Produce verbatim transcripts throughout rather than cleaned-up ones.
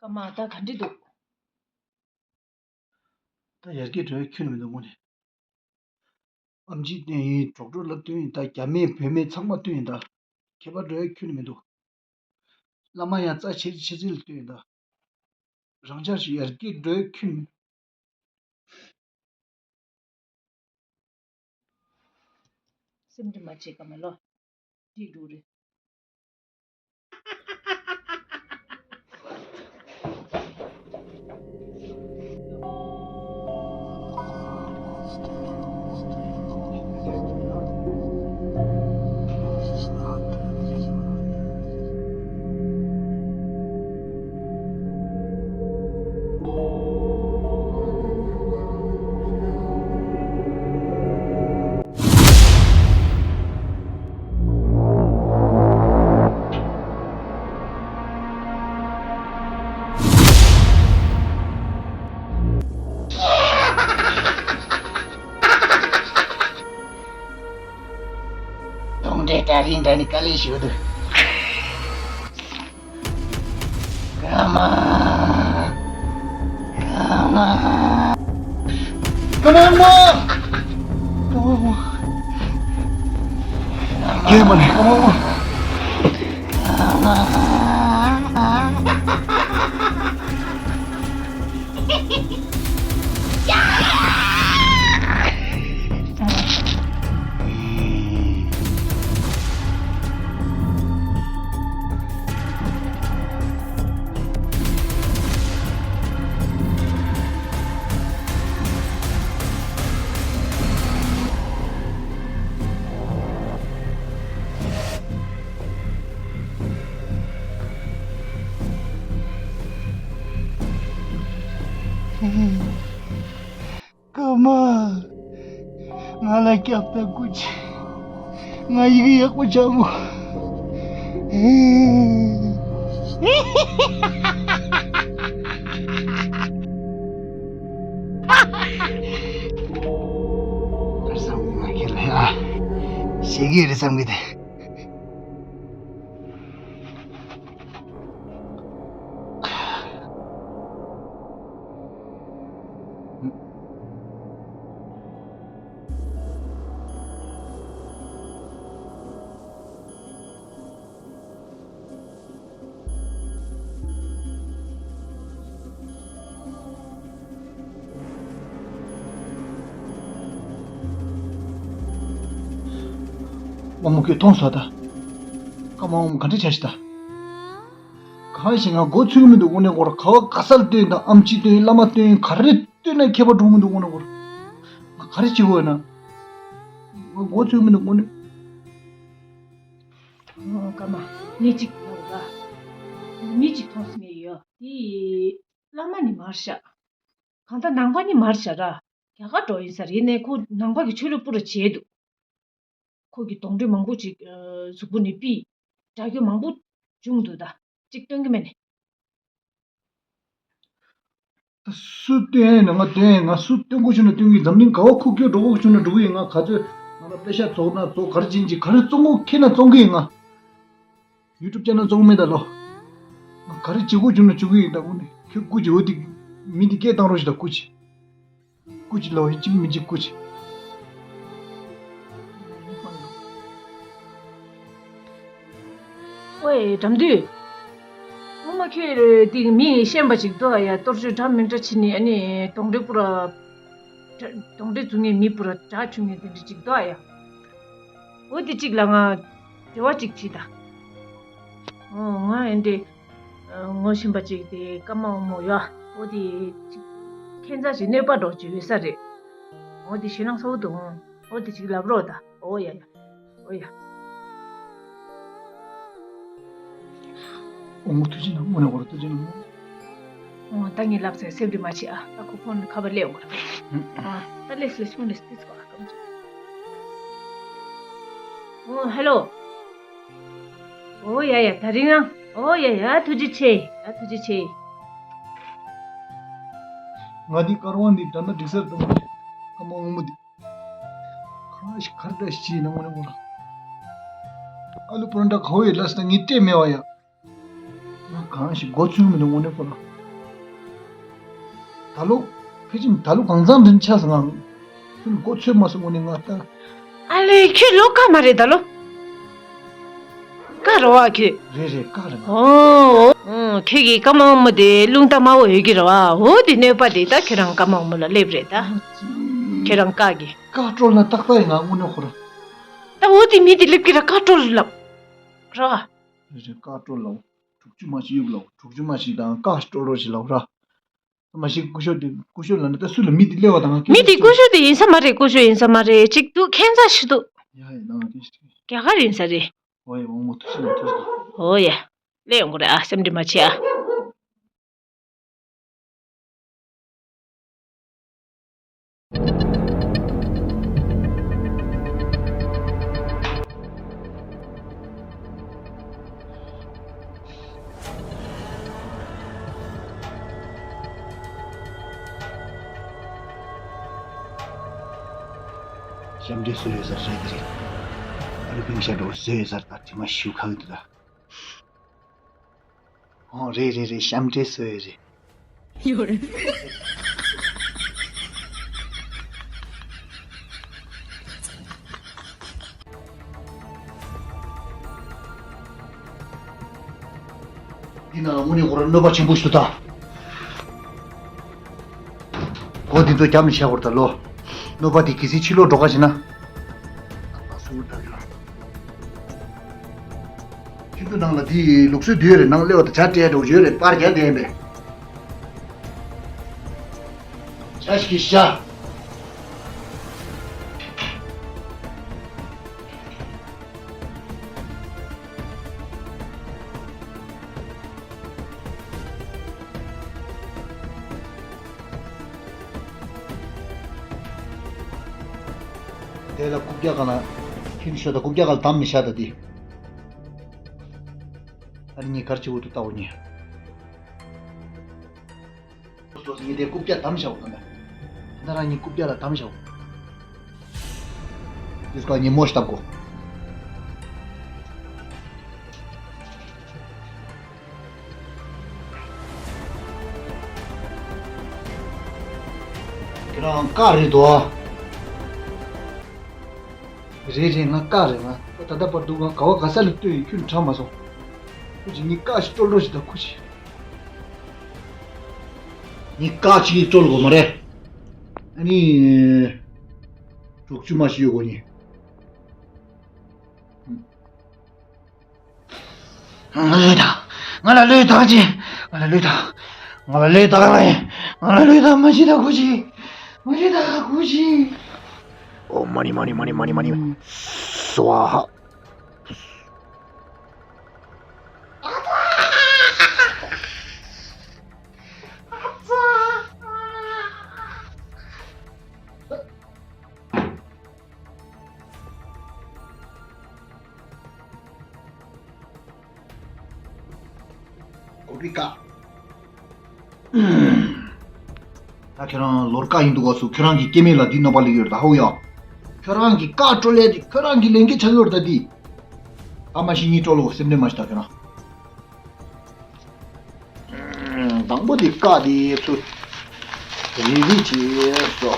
ཀརྨ་ད་ག་འདྲ་འདུག་ད་ཡར་རྒྱས་འགྲོ་ཡ་ཁྱོན་ནས་མི་འདུག་དངོས་གནས། ཨེམ་ཆིས་བཏོན་ཡིན། གྲོགས་གྲོགས་ལ་བཏོན་ཡིན། ད་རྒྱ་མི་བོད་མི་ཚང་མ་བཏོན་ཡིན། ད་ཁྱད་པར་འགྲོ་ཡ་ཁྱོན་ནས་མི་འདུག་བླ་མ་ཡང་རྩ་ཆེ་ཆེ་ཚིག་ལ་བཏོན་ཡིན། ད་རང་ཅག་ཞིག་ཡར་རྒྱས་འགྲོ་ཡ་ཁྱོན། སེམས་ཁྲལ་མ་བྱེད་ཀརྨ་ལོ། འགྲིག་འགྲོ་རེད། གདོན་འདྲེ་དྲག་ཡིན་ད་ནི་དཀའ་ལས་ཞུ་འདུག་ཀརྨ། ཀརྨ། ཀརྨ་དབང་མོ། ཀརྨ་དབང་མོ། རྒན་མ་ནས་ཀརྨ་དབང་མོ། ཀརྨ། ང་ལ་སྐྱབས་དང་སྐུ་མཁྱེན། ང་ཡི་གེ་ཡག་པོ་ཆགས་མོ། བསམ་གི་ང་ཁྱེད་ལ་ཡ། ཞེ་གི་རེད་བསམ་གི་དེ། དབང་མོ་ཁྱོད་མཐོང་སོང་ད། ཀརྨ་དབང་མོ་ག་འདྲ་བྱས་ཤག་ད། གང་ཞིག་ང་མགོ་ཚོས་ཀྱི་མི་འདུག་དངོས་གནས་ཁོ་ར་ག་བ་ག་ས་ལ་བཏོན་དང་ཨེམ་ཆི་བཏོན་བླ་མ་བཏོན་ག་རེ་བཏོན་ན་ཁྱད་པར་འགྲོ་གི་མི་འདུག་དངོས་གནས་ཁོ་ར། ང་ག་རེ་བྱེད་དགོས་ཡིན་ན། ང་མགོ་ཚོས་ཀྱི་མི་འདུག་དངོས་གནས། ཨོ་ཀརྨ། ངས་གཅིག་ལབ་ལ། མི་གཅིག་མཐོང་སོང་ངས་ཡོད་དེ། བླ་མ་ནི་མར་བཞག་གང་ལྟར་ནང་པ་ནི་མར་བཞག་ར། རྒྱ་གར་འགྲོ་ཡིན་ས་རེད་ནས་ཁོ་ནང་པ་གི་ཆོས་ལུགས་པུ་ར་བྱས་འདུག་ཁོ་གི་གདོན་འདྲེ་མང་པོ་ཅིག་གཟུགས་པོ་ནས་ཕུད། དགྲ་སྐྱོན་མང་པོ་བྱུང་འདུག་ད་གཅིག་སྟོན་གི་མེད་ནས། ད་སུ་སྟོན་ཡིན་ན་ང་སྟོན་ཡིན། ང་སུ་སྟོན་དགོས་བྱུང་ན་སྟོན་གི་ཡིན། འཛམ་གླིང་ག་བ་ཁུག་ཀྱོག་འགྲོ་དགོས་བྱུང་ན་འགྲོ་གི་ཡིན། ང་ག་ཚོད་ང་ལ་པེ་ཤ་བཙོག་ན་བཙོག་ག་རེ་བྱིན་གྱི་ག་རེ་བཙོང་དགོས་ཁེལ་ན་བཙོང་གི་ཡིན། ང་ཡུ་ཊུབ་ཅེ་ནལ་བཙོང་མེད་ད་ལོ། ང་ག་རེ་བྱེད་དགོས་བྱུང་ན་བྱེད་གི་ཡིན། ད་དངོས་གནས་ཁྱོད་སྐུ་མཁྱེན། འོ་དེ་མི་དེ་སྐད་བཏང་རོགས་ཞིག་ད་སྐུ་མཁྱེན། སྐུ་མཁྱེན་ལོ་ཡིན་གཅིག་མིན་གཅིག་སྐུ་མཁྱེན། ཝེ་དགྲ་འདུལ། ངོ་མ་ཁྱོད་དེ་མི་ཤེས་པ་ཅིག་འདུག་ཨ་ཡ། གཏོར་བཅོས་འདྲ་མི་འདྲ་བྱེད་ནི་ཨ་ནི་གདོན་འདྲེ་པུ་ར། གདོན་འདྲེ་བཙུགས་མཁན་མི་པུ་ར་དགྲ་བཅུག་མཁན་དེ་འདྲ་ཅིག་འདུག་ཨ་ཡ། འོ་དེ་གཅིག་ལ་ང་འབྲེལ་བ་ཅིག་བྱེད་ད། ཨོ་ང་ཨེ་འདྲེ། ངོ་ཤེས་པ་ཅིག་དེ་ཀརྨ་དབང་མོ་ཡོད། འོ་དེ་ཅིག་ཁྱད་མཚར་ཅིག་གནོད་པ་འདྲ་ཅིག་ཡོད་ས་རེད། འོ་དེ་ཞེད་སྣང་ཚ་པོ་འདུག་འོ་དེ་ཅིག་ལབ་རོགས་ད། འོ་ཡ་ཡ། འོ་ཡ། དབང་མོ་ཐུགས་རྗེ་གནང་། དངོས་གནས་ཁོ་རང་ཐུགས་རྗེ་གནང་། ཨོ་ད་ངས་ལབ་ཚར། སེམས་ཁྲལ་མ་བྱེད་ཨ། ད་ཁོ་ཕོན་ཁ་པར་སླེབས་ཡོང་གི་རེད། ཨ་ད་ལེས་ལེས་ཕོན་ལེས་ཏིས་ཀོ་ཨ་ཀམ་ཅི། ཨོ་ཧེ་ལོ། ཨོ་ཡ་ཡ་དེ་རིང་ཨ། ཨོ་ཡ་ཡ་ཐུགས་རྗེ་ཆེ། ཨ་ཐུགས་རྗེ་ཆེ། ང་འདི་ཀར་དབང་འདི་ད་ལྟ་འགྲིག་སར་གཏོང་གི་རེད། ཀརྨ་དབང་མོ་འདི། གང་ཞིག་གར་འདྲ་ཞིག་ཡིན་ན་དངོས་གནས་ཁོ་རང་། ཨ་ལུ་པོ་རོན་ཊ་ག་བ་ཡོད་ལབ་ཟེར་ན་ངས་སྤྲད་མེད་པ་ཡ། ང་གང་ཞིག་མགོ་ཚོས་མི་འདུག་དངོས་གནས་ཁོ་རང་། ད་ལོ། ཕལ་ཆེར་ད་ལོ་གང་ཚང་འདྲེན་ཆགས་སོང་ང་། ཁྱོད་གོ་ཚོད་མ་སོང་ངོ་ནས་ང་ལྟ། ཨ་ལེ་ཁྱོད་ལོ་ཀ་མ་རེད་ད་ལོ། ཀ་རོ་བ་ཁྱོད། རེད་རེད་ཀ་རེད་ང་། ཨོ། ཨོ་ཁྱོད་ཀྱི་ཀ་མ་འོག་མོ་དེ་རླུང་རྟ་དམར་པོ་ཡོད་ཀྱི་རེད་བ། འོ་དེ་གནོད་པ་དེ་ད་ཁྱོད་རང་ཀ་མ་འོག་མོ་ལ་སླེབས་རེད་ད། ཨ་ཙི། ཁྱོད་རང་ཀ་གི། ཀ་དཀྲོལ་ན་ཏག་ཏག་ཡིན་ང་དངོས་གནས་ཁོ་རང་། ད་འོ་དེ་མི་དེ་སླེབས་ཀྱི་ར་ཀ་དཀྲོལ་ལབ། ར། རེད་རེད་ཀ་དཀྲོལ་ལབ། དྲུག་ཅུ་མ་ཞིག་གཡུག་ལབ། དྲུག་ཅུ་མ་ཞིག་དང་ཀ་དཀྲོལ་རོགས་ཞིག་ལབ་ར། མ་གཞི་སྐུ་ཞབས་དེ་སྐུ་ཞབས་ལ་ནི་ད་སུ་ལ་མི་དེ་སླེབས་པ་དང་མི་དེ་སྐུ་ཞབས་དེ་ཡིན་ས་མ་རེད། སྐུ་ཞབས་ཡིན་ས་མ་རེད། ཅིག་འདུག་ཁྱད་མཚར་ཞིག་འདུག་ཡ་ཡ་ནང་དེ་ཞིག་རྒྱ་གར་ཡིན་ས་རེད། ཨོ་ཡ་འོ་མོ་ཐུགས་ཤིན་ཐུགས་ཤིན། ཨོ་ཡ། སླེབས་ཡོང་གི་རེད་ཨ། སེམས་ཁྲལ་མ་བྱེད་ཨ། ཤམ་འདྲེ་སུ་ཡོད་ས་རེད་དེ་རེད། ཨ་ལུ་པིང་ཤ་འགྲོ་སུ་ཡོད་ས་ད་དྲི་མ་ཞུ་ཁག་འདུག་ད། ཨོ་རེད་རེད་རེད། ཤམ་འདྲེ་སུ་ཡོད་རེད། ཡོད་རེད། འདི་ན་དངོས་གནས་ཁོ་རང་གནོད་པ་ཆེན་པོ་ཞིག་ད། གོ་འདི་ཚོ་རྒྱབ་ནས་བཞག་དགོས་རེད་ད་ལོ། གནོད་པ་འདི་གལ་སྲིད་ཕྱི་ལོགས་འགྲོ་ཁ་བྱེད་ན། ཁྱེད་ཚོ་ནང་ལ་འདི་ལུགས་སྲོལ་འདི་ཡོད་རེད། ནང་སླེབས་པ་དང་ཇ་སྤྲད་འགྲོ་ཡོད་རེད། པར་རྒྱག་བསྡད་ཡིན་པས། ཇ་ཞིག་གིས་ཤ། དེ་ལ་རྐུབ་བཀྱག་ག་ལ་ཁྱིམ་ཤོ་ད་རྐུབ་བཀྱག་ག་ལ་དམ་མི་ཤ་ད་དེ། ཨ་ནི་ངས་གར་ཆེ་བོ་དུ་ལྟ་བོ་ཉེ། ངས་དེ་རྐུབ་བཀྱག་དམ་ཤ་བོ་ད་ད་རང་ངས་རྐུབ་བཀྱག་ལ་དམ་ཤ་བོ། དེ་སྐོར་ཉིན་མོ་ཞིག་བཏབ་གོ། ཁྱེད་རང་བཀག་རེད་དོ། རེད་རེད་ང་བཀག་རེད་ང་། ད་ལྟ་བར་དུ་ང་ག་བ་ག་ས་ལ་ལྟོས་ཡིན་ཁྱོད་དྲག་མ་སོང་། ཁོ་ཅིག་ངས་བཀག་ཞིག་སྤྲོད་རོགས་ཞིག་ད་ཁོ་ཅིག་ངས་བཀག་ཅིག་སྤྲོད་དགོས་མ་རེད། ཨ་ནི། དྲུག་ཅུ་མ་ཞིག་ཡོད་དགོས་ནི། ང་ལ་ལོས་དང་། ང་ལ་ལོས་དང་ཅི། ང་ལ་ལོས་དང་། ང་ལ་ལོས་དང་རེད། ང་ལ་ལོས་དང་མ་ཤི་ད་ཁུ་ཤི། མ་ཤི་ད་ཁུ་ཤི། ཨོ་མ་ནི་མ་ནི་མ་ནི་མ་ནི་མ་ནི། སྭཱ་ཧཱ། གོ་བི་ཀ། ད་ཁྱོད་རང་ལོར་ཀ་ཡིན་འདུག་ག་སུ། ཁྱོད་རང་གི་སྐྱེ་དམན་ལ་འདི་གནོད་པ་ལེགས་ཡོད་ད་ཧོ་ཡ། ཁྱོད་རང་གི་ཀ་སྤྲོད་ལས་འདི་ཁྱོད་རང་གི་ལས་འགན་ཆགས་ཡོད་ད་འདི། ད་མ་ཤི་ཉིད་སྤྲོད་ལོ་སེམས་ཁྲལ་མ་ཤི་ད་ཁྱོད་རང་། དང་པོ་དེ་བཀག་དེ་ཚུར་རིལ་རིལ་བྱས་སོ།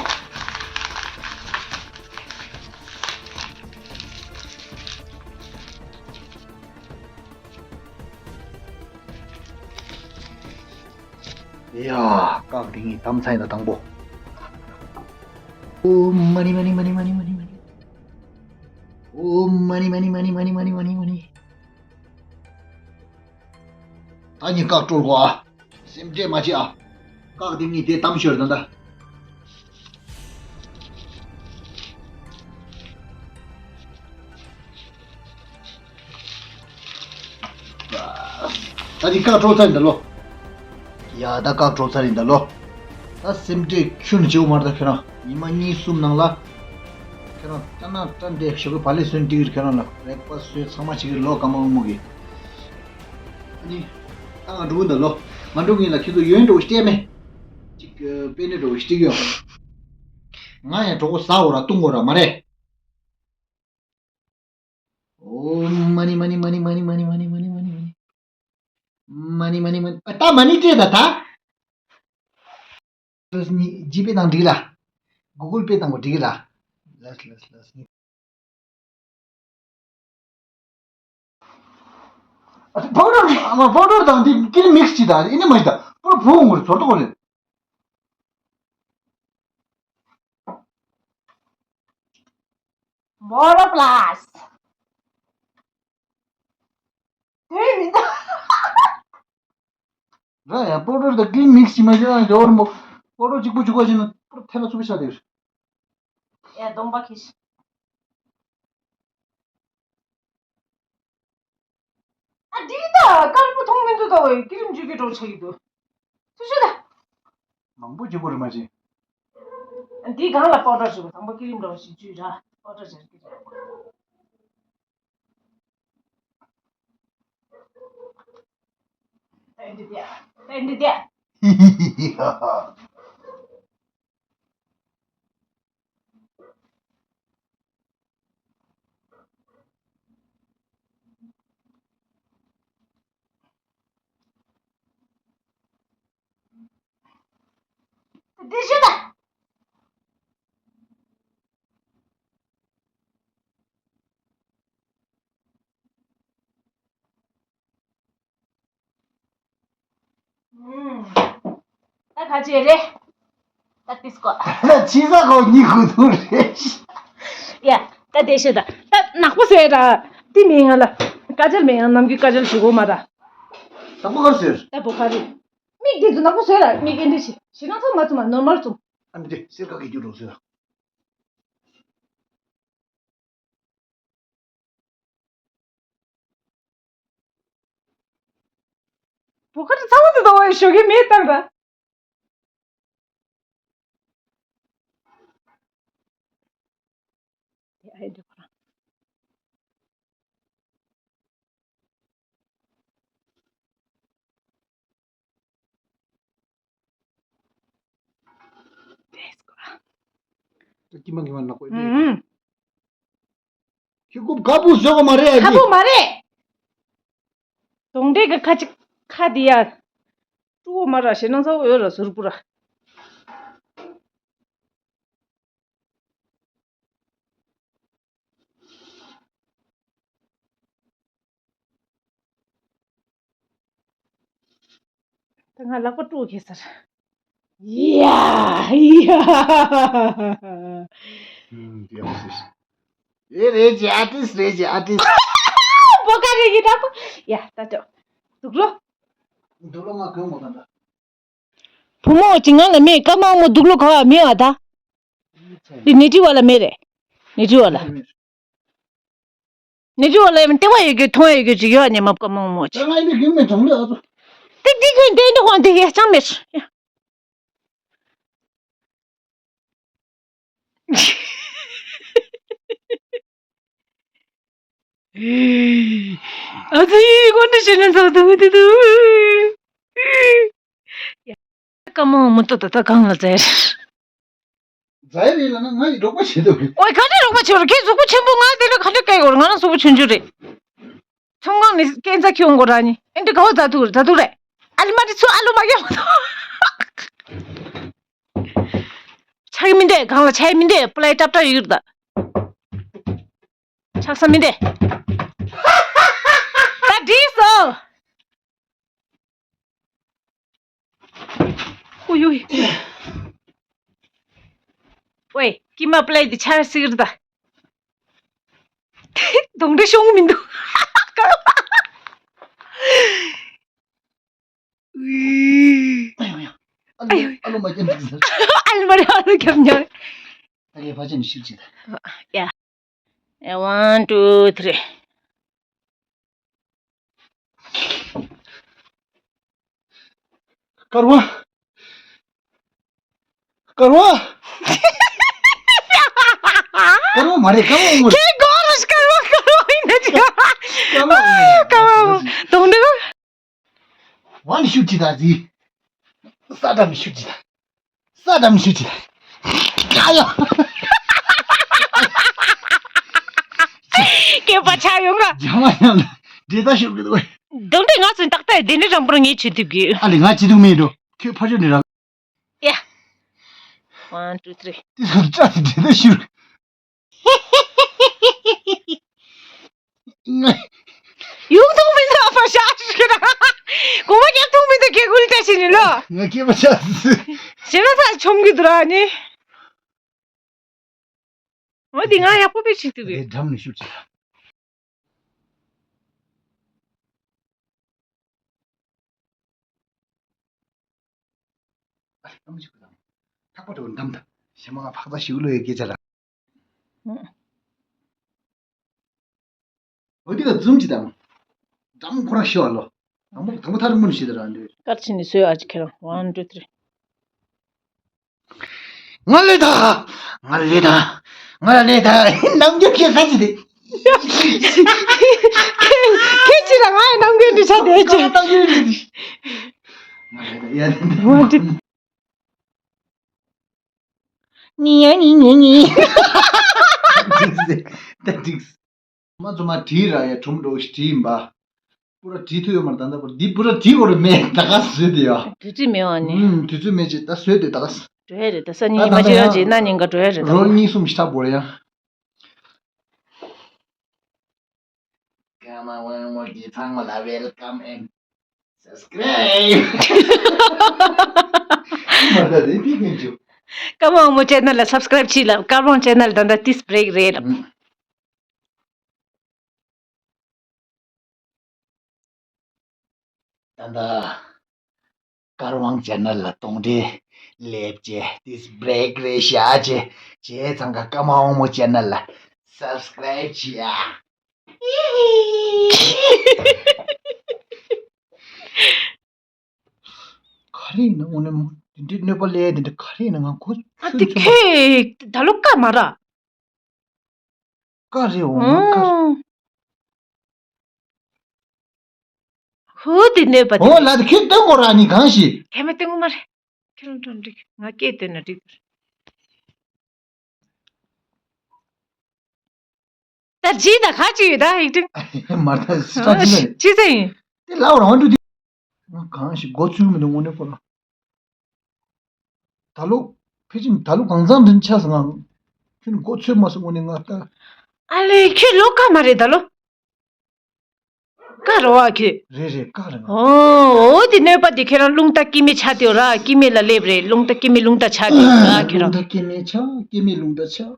ཡ། བཀག་དེ་ངས་དམ་ཚ་ཡིན་ད་དང་པོ། ཨོ་མ་ནི་མ་ནི། ཨོ་མ་ནི་མ་ནི། ད་ནི་བཀག་སྤྲོད་དགོས་ཨ། སེམས་ཁྲལ་མ་བྱེད་ཨ། བཀག་དེ་ངས་དེ་གཏམ་ཤོར་ད་ད། ད་ནི་བཀག་སྤྲོད་ཚར་ཡིན་ད་ལོ། ཡ་ད་བཀག་སྤྲོད་ཚར་ཡིན་ད་ལོ། ད་སེམས་ཁྲལ་ཁྱོན་ནས་བྱེད་དགོས་མ་རེད་ད་ཁྱོད་རང་། ཉི་མ་གཉིས་གསུམ་ནང་ལ། ཁྱོད་རང་སྐྲ་ན་སྐྲ་འདྲེ་ཞོགས་ཀས་བ་ལེ་སོན་ཏིག་ཁྱོད་རང་ལ་རེག་པ་སོས་ཚང་མ་བྱེད་ཀྱི་ལོ་ཀ་མ་འུ་མུ་གི། ཨ་ནི། ད་ང་འགྲོ་གི་འདུག་ལོ། ང་འགྲོ་གི་ཡིན་ལ་ཁྱེད་ཚོ་ཡོན་འགྲོ་སྟེ་མེ། ཅིག་པེ་ནེ་འགྲོ་སྟེ་ཡོད། ང་ཡང་གྲོགས་པོ་ཟ་འོ་ར་བཏུང་འོ་ར་མ་རེད། ཨོ་མ་ནི་མ་ནི། ཨ་ད་མ་ནི་སྤྲད་ད་ད། ལགས་གཉིས་ཇི་པེ་ནང་འགྲིག་ལ། གུ་གུལ་པེ་དང་གོ་འགྲིག་ལ། ལགས་ལགས་ལགས་གཉིས། ཨ་ཕའུ་ཌར་ཨ་མ་ཕའུ་ཌར་དང་འདི་ཀི་ལི་མིག་སི་བྱེད་ད་ཨེ་ནི་མ་བྱེད་ད་པུ་ར་བུ་འོང་གི་རེད་ཚོར་ཏོ་གོ་ལེ། བོ་རོ་པ་ལ་སི། དེ་མི་འདུག་ར་ཡ་པོ་ཏོ་དང་ཀི་ལི་མིག་སི་མ་བྱས་ན་འདྲ་བོར་མོ། པོ་ཏོ་གཅིག་པུ་བྱུག་པ་བྱས་ན་པོ་ཏོ་ཐལ་ལ་ཚུགས་པ་ཤ་དེར། ཡ་གདོང་པ་ཁེ་ཤི། ཨ་འདི་ད་དཀར་པོ་མཐོང་མི་འདུག་ད་འོ་ཀི་རིམ་བྱུག་གི་འགྲོ་ཆ་གི་འདུག་ཐུ་ཤི་ད། མང་པོ་བྱུག་པ་རེད་མ་བྱས། འདི་སྒང་ལ་པོ་ཏོ་བྱུག་པ་དང་པོ་ཀི་རིམ་འདྲ་བོ་ཞིག་བྱུག་ར་པོ་ཏོ་བྱུག་གི་ར། ད་འདི་དེ། ད་འདི་དེ། འདི་ཤི་ད། ད་ག་ཅེ་རེད། ད་ཏིས་ཀོ། ད་ཕྱི་ས་གོ་གཉིས་ཁུ་ཐུ་རེད། ཡ། ད་དེ་ཤེས་ད། ད་ནག་པོ་ཟེར་ད། དེ་མིན་ང་ལ། ཀ་ཇལ་མེད་ཡང་ནམ་རྒྱུན་ཀ་ཇལ་ཞུ་གོ་མ་ད། ནག་པོ་གར་ཟེར། ད་བོ་ག་རེད། མིག་དེ་ཚོ་ནག་པོ་ཟེར་ད། མིག་ཨེ་འདྲ་ཞིག་ཞེ་ན་ཚང་མ་ཚང་མ་ནོར་མལ་ཚོ། ཨ་མི་དེ་སེར་ཁ་གི་རྒྱུ་འགྲོ་ཟེར། བོ་ཁ་ཚ་བོ་དེ་དང་བའི་ཞོགས་ཀས་མེ་བཏང་ར། དེ་ཨེ་འདྲ་ཁོ་རང་། ད་ཀྱི་མ་ཀྱི་མ་ནག་པོ་ཨེ་འདྲ། ཁྱི་རྐུབ་ཁ་སྤུ་བཟོས་གོ་མ་རེད་ཨ་ཁ་ཅི། སྤུ་མ་རེད། གདོང་འདྲེ་གི་ཁ་ཅིག་ཁ་དེ་ཡ། ཀྲུ་བོ་མ་ར་ཞེ་ན་ཚ་བོ་ཡོད་ར་ཟུར་པོ་ར། ད་ང་ལག་པ་དཀྲུག་གེ་ཟེར། ཡ་ཡ། ཨུམ། དེ་ཡག་པོ་ཞིག་ཨེ་རེད་ཅེ་ཨ་ཏིས་རེད་ཅེ་ཨ་ཏིས། བོ་ཀ་རེད་ཡིན་ད་པོ། ཡ་ད་ཅོ། དུག་ལོ། དུག་ལོ་ང་གོན་མོ་ད་ད། བུ་མོ་ཅི་ང་ལ་མེད་ཀ་མང་མོ་དུག་ལོ་ག་བ་མེད་བ་ད། འདི་ནི་ཏི་བ་ལ་མེད་རེད། ནི་ཏི་བ་ལ། ནི་ཏི་བ་ལ་ཡང་ལྟེ་བ་ཡོད་རྒྱུ་མཐོང་ཡོད་རྒྱུ་ཅིག་ཡོད་ཉེ་མ་ཀ་མང་མོ་ཅིག་ད་ང་ཡི་གི་མེད་གྲང་ལོས་ཨ་ཚོ། ཏི་ཏི་ཁོས་འདི་འདི་ཧོན་ཏི་ཡ་ཅང་མེད། ཨ་ཙི་ཁོ་འདྲ་བྱས་ན་ཚོགས་འདུ་འདི་འདུག་ཀ་མང་མོ་ཏོ་ད་ད་གང་ལ་ཛའི། ཛའི་རེད་ལ་ན་ང་ཡི་རོགས་པ་བྱེད་འདུག་ཨོའི་ག་འདྲ་རོགས་པ་བྱེད་རོགས་ཁྱེད་གཟུགས་པོ་ཆེན་པོ་ང་དེ་འདྲ་ག་འདྲ་སྐད་ཡོད་ང་རང་གཟུགས་པོ་ཆུང་ཆུང་རེད། ཚོང་ཁང་ནས་སྐས་འཛེག་ཁྱོང་དགོས་ར་ནི་ཨེ་འདྲ་ག་བ་ཛ་དུག་རེད་ཛ་དུག་རེད། ཨ་ལི་མ་དེ་ཚོ་ཨ་ལོ་མ་རྒྱབ་མ་ཐོག་ཆགས་མི་འདུག་གང་ལ་ཆགས་མི་འདུག་པུ་ལའི་ཏབ་ཏབ་ཡོད་རེད་ད། ཆགས་ས་མི་འདུག་ད་འགྲིག་སོང་། ཨུ་ཡུ། ཝེ། ཀི་མ་པུ་ལའི་འདི་ཆགས་སྲིད་རེད་ད། གདོང་འདྲེ་ཤོང་མི་འདུག་ཨ་ཡོ་ཡ། ཨ་ལོ་ཨ་ལོ་མ་རྒྱབ་འདུག་ཟེར། ཨ་ལོ་མ་རེད་ཨ་ལོ་རྒྱབ་ཉོ། ད་ངས་ཕ་ཆེན་ཤིག་བྱེད་ད། ཡ། ཡ། One, two, three. སྐར་མ། སྐར་མ། སྐར་མ་མ་རེད་སྐར་མ་འོང་མ་རེད། ཁྱེད་གོ་རུ་སྐར་མ་སྐར་མ་ཡིན་ན་ཅི། སྐར་མ་འོང་མ་རེད། སྐར་མ་འོང་། དུང་དུང་། ཝན་ཤུ་ཅི་ད་ཟི། ས་དམ་ཤུ་ཅི་ད། ས་དམ་ཤུ་ཅི་ད། ཨ་ཡ། སྐྱེས་པ་ཆགས་ཡོང་ར། ཇ་མ་ཡང་ན་འདྲེ་ད་ཤུ་གི་དུ། དུང་དུང་ང་ཚོ་ཏག་ཏག་དེ་ནི་རང་པོར་ངས་ཆུ་དུབ་གི། ཨ་ལེ་ང་ཅི་དུང་མེད་འགྲོ། ཁྱོད་ཕར་ཕྱོགས་ནས་ར། ཡ། One, two, three. དེ་ཚོ་སྐྲ་དེ་འདྲ་ཤུར། ཡོང་ཐུང་མི་འདུག་ཨ་ཕ་ཤ་ཤི་ར། གོ་བ་རྒྱབ་ཐུང་མི་འདུག་སྐད་ཁུལ་བཀྲ་ཤིས་ནི་ལོ། ང་སྐྱེས་པ་ཆགས་སི། ཞེ་མ་ཐག་ཆོམ་གི་འདུག་ར་ནི། འོ་འདི་ང་ཡག་པོ་དཔེ་ཞིག་འདུག་གི། འགྲམ་ནས་ཤུར་ཅིག་ཨ་ལེ་གཏམ་ཞིག་གི་དང་། ཐག་པ་འགྲོ་འགྲམ་དང་། ཞེ་མ་ང་ཕག་ཚ་ཞིག་ལོ་ཡོད་སྐད་ཆ་ར། འོ་འདི་ལ་འཛུམ་ཅིག་དང་། འགྲམ་ཁོ་རང་ཤོ་ཨ་ལོ། དང་པོ་དང་པོ་ཐར་མུན་ཞིག་དང་རང་འདྲ། དཀར་ཕྱིན་ནས་སོས་ཨ་ཅི་ཁྱེད་རང་one two three། ང་ལས་ད། ང་ལས་ད། ང་ལ་ལས་ད། ནམ་རྒྱུན་ཁྱེད་ས་ཅི་དེ། ཁྱེད་ཅི་ལ་ང་ཡི་ནམ་རྒྱུན་འདི་ཆ་དེ་ཅི། ང་ལས་ད་ཡ། ང་འདི། ནི་ཡ་ནི་ནི་ནི། ད་འགྲིག་སེ། ད་འགྲིག་སེ། མ་ཚོ་མ་བྲིས་ར་ཡ་གྲུམ་འགྲོ་ཞིག་བྲིས་ཡིན་པ། པུ་ར་བྲིས་ཐུབ་ཡོད་མ་རེད་ད་ལྟ་པུ་ར་འདི་པུ་ར་བྲིས་དགོས་རེད་མེད་ད་ག་བཟོས་དེ་ཡ། དུས་ཚོད་མེད་བ་ནི། ཨུམ་དུས་ཚོད་མེད་ཅེས་ད་བཟོས་དེ་ད་ག་ས། འགྲོ་ཡ་རེད་ད་ས་ཉིན་ཉི་མ་ཅིག་ར་ཅིག་གནའ་ཉིན་ག་འགྲོ་ཡ་རེད་ད། རོལ་གཉིས་གསུམ་ཞིག་ཐག་པོ་རེད་ཡ། Come on, one more time, ཚང་མ་ལ་welcome and subscribe. མ་ད་དེ་ཕི་གན་ཅུ། ཀརྨ་དབང་མོ་ཆེ་ནལ་ལ་སབ་སི་ཀ་རེབ་བྱེད་ལ། ཀརྨ་དབང་ཆེ་ནལ་ད་ལྟ་ཏིས་བྲེག་རེད་ལ། ད་ལྟ་ཀརྨ་དབང་ཆེ་ནལ་ལ་གཏོང་འདྲེ་ལེབ་ཅེ་ཏིས་བྲེག་རེད་ཤག་ཅེ་ཅེ་ཚང་ཀ་ཀརྨ་དབང་མོ་ཆེ་ནལ་ལ་སབ་སི་ཀ་རེབ་བྱེད་ཨ། ག་རེ་ཡིན་ན་དངོས་གནས་མོ་དེ་འདྲའི་གནོད་པ་ལས་དེ་འདྲ་ག་རེ་ཡིན་ན་ང་གོ་ཨ་ཚོད་དེ་ཚོད་མ། ཁྱེད་ད་ལོ་ཀ་མ་ར། ཀ་རེ་འོང་ང་ཀ་རེ། ཨང་། ཧུ་དེ་གནོད་པ་དེ། འོ་ལ་དེ་ཁྱེད་སྟོན་དགོས་ར་ནི་གང་ཞིག་ཁྱེད་མི་སྟོན་དགོས་མ་རེད། ཁྱེད་རང་གྲོང་འགྲིག་ང་སྐད་སྟོན་ན་འགྲིག་ད་ཇི་ད་ག་ཅི་ཡོད་ད་ཧིག་ཏིང་། མ་ད་སི་ཊ་ཅི་ལ་ཅི་ཟེར་ཡིན། དེ་ལ་བར་ཧོན་ཏུ་དེ། ང་གང་ཞིག་མགོ་ཚུགས་མི་འདུག་དངོས་གནས་ཁོ་ལ། ད་ལོ། ཕལ་ཆེར་ད་ལོ་གང་ཚང་འདྲེན་ཆགས་སོང་ང་། ཁྱོད་མགོ་ཚོས་མ་སོང་དངོས་གནས་ང་ལྟ། ཨ་ལེ་ཁྱོད་ལོ་ཀ་མ་རེད་ད་ལོ། ཀ་རེད་བ་ཁྱོད། རེད་རེད་ཀ་རེད་ང་། ཨོ་འོ་དེ་གནོད་པ་དེ་ཁྱེད་རང་རླུང་རྟ་སྐྱེ་མེད་ཆགས་དེ་ར་སྐྱེ་མེད་ལ་སླེབས་རེད་རླུང་རྟ་སྐྱེ་མེད་རླུང་རྟ་ཆགས་དེ་ར་ཁྱེད་རང་། རླུང་རྟ་སྐྱེ་མེད་ཆགས་སྐྱེ་མེད་རླུང་རྟ་ཆགས།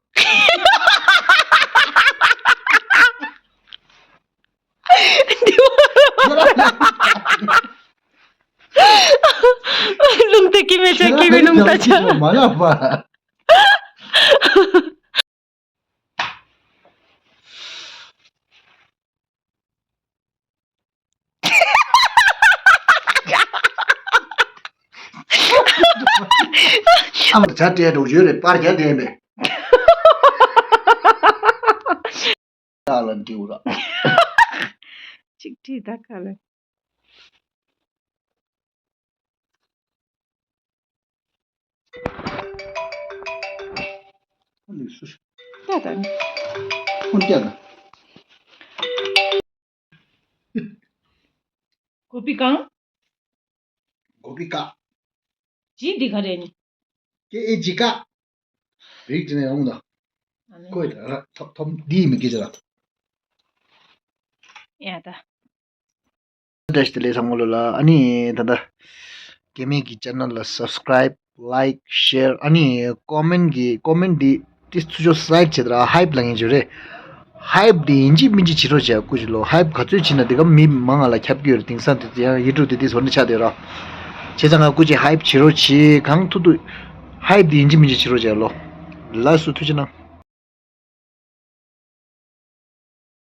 རླུང་རྟ་སྐྱེ་མེད་ཆགས་སྐྱེ་མེད་རླུང་རྟ་ཆགས། མ་ལབ་པ། ཨ་མ་ཇ་སྤྲད་འགྲོ་ཡོད་རེད་པར་རྒྱག་བསྡད་མེད། ད་ལ་འདྲིའུ་ར། ཅིག་ཁྲིད་ད་ག་ལ། ད་ད། ཧོན་ཀྱ་ད། གོ་པི་གང་། གོ་པི་ཀ་ཇི་འདི་ག་རེ་ནི། ཀེ་ཨེ་ཇི་ཀ་རིག་ཅི་ནས་ཡོང་ད། ཨ་ནི་ཀོས་ད་ར་ཐོབ་ཐོབ་འདི་མི་སྐད་ཆ་ར། ཡ་ད། བཀྲ་ཤིས་བདེ་ལེགས་ཚང་མ་ལོ་ལ་ཨ་ནི་ད་ད། རྒན་མེས་ཀྱི་ཅེ་ནལ་ལ་སབ་སི་ཀ་རེབ་ལའིཀ་ཤེར་ཨ་ནི་ཀོ་མེན་གི་ཀོ་མེན་འདི་ཏིས་ཚུ་ཆོ་སི་ལའིཀ་བྱེད་ད་ར་ཧའིབ་ལ་ངེས་བྱོས་རེད། ཧའིབ་དེ་ཡིན་གཅིག་མིན་གཅིག་བྱེད་རོགས་བྱས་སྐུ་མཁྱེན་ལོ། ཧའིབ་ག་ཚོད་བྱེད་ན་དེ་ག་མི་མང་ང་ལ་ཁྱབ་ཀྱི་ཡོད་རེད། དེང་སང་དེ་ཚོ་ཡང་ཡིད་འཕྲོག་དེ་དེ་བཟོ་འདྲ་ཆགས་བསྡད་ར། བྱས་ཙང་ང་སྐུ་མཁྱེན་ཧའིབ་བྱེད་རོགས་བྱེད་གང་ཐུབ་ཐུབ། ཧའིབ་དེ་ཡིན་གཅིག་མིན་གཅིག་བྱེད་རོགས་བྱས་ལོ། ལགས་སོ་ཐུགས་རྗེ་གནང་།